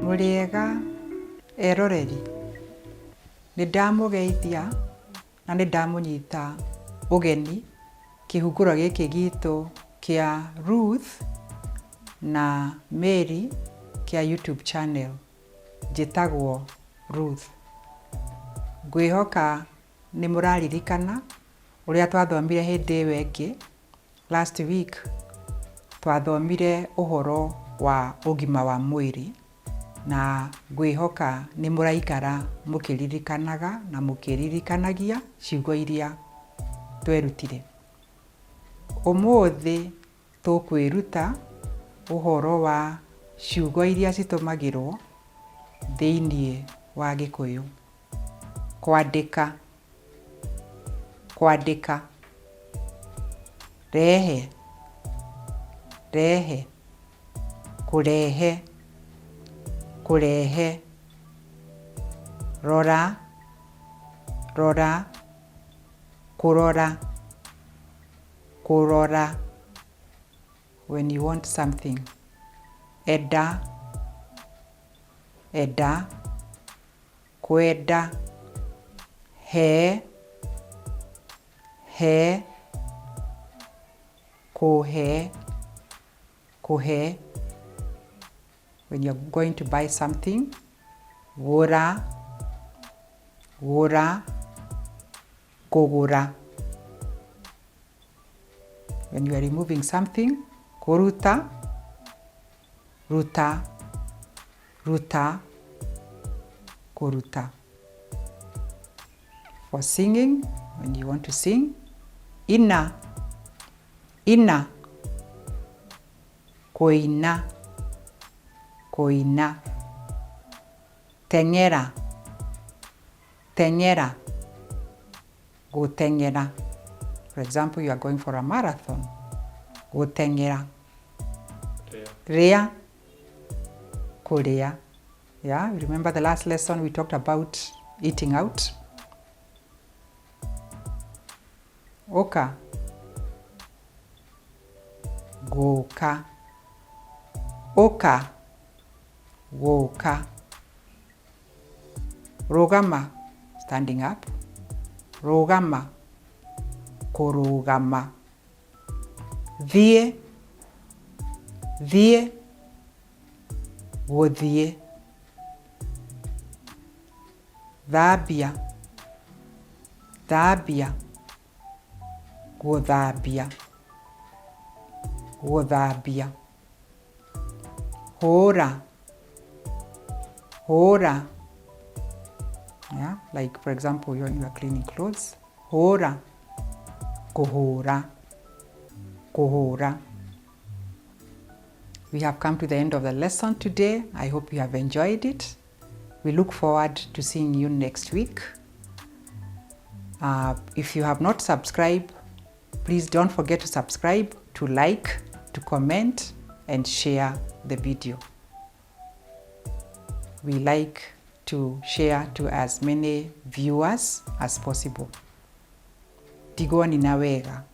Mũrĩega eroreri? Nĩ ndamũgeithia na nĩ ndamũnyita ũgeni kĩhunguro gĩkĩ gitũ kĩa Ruth na Mary kĩa YouTube channel. Njĩtagwo Ruth. Ngwĩhoka nĩ mũraririkana ũrĩa twathomire hĩndĩ ĩyo ĩngĩ last week twathomire ũhoro wa ũgima wa mwĩrĩ na ngwĩhoka nĩ mũraikara mũkĩririkanaga na mũkĩririkanagia ciugo iria twerutire. Ũmũthĩ tũkwĩruta ũhoro wa ciugo iria citũmagĩrwo thĩiniĩ wa Gĩkũyũ. Kwandĩka, kwandĩka. Rehe, rehe. Kũrehe, kũrehe. Rora, rora. Kũrora, kũrora. When you want something. Enda, enda. Kwenda, he, he, kũhe, kũhe. When you're going to buy something, gũra, gũra, kũgũra. When you are removing something, kũruta, ruta, ruta, kũruta. For singing, when you want to sing, ina, ina, kũina, kũina. Teng'era, teng'era, gũteng'era. For example, you are going for a marathon. Gũteng'era. Rĩa. Kũrĩa. Yeah, you remember the last lesson we talked about eating out? Ũka. Gũka. Ũka. Gũka. Rũgama, standing up. Rũgama, kũrũgama. Thiĩ, thiĩ, gũthiĩ. Thambia, thambia, gũthambia, gũthambia. Hũra, hũra. Yeah, like for example, when you are cleaning clothes, hũra, kũhũra, kũhũra. We have come to the end of the lesson today. I hope you have enjoyed it. We look forward to seeing you next week. If you have not subscribed, please don't forget to subscribe, to like, to comment, and share the video. We like to share to as many viewers as possible. Tigwo na wega.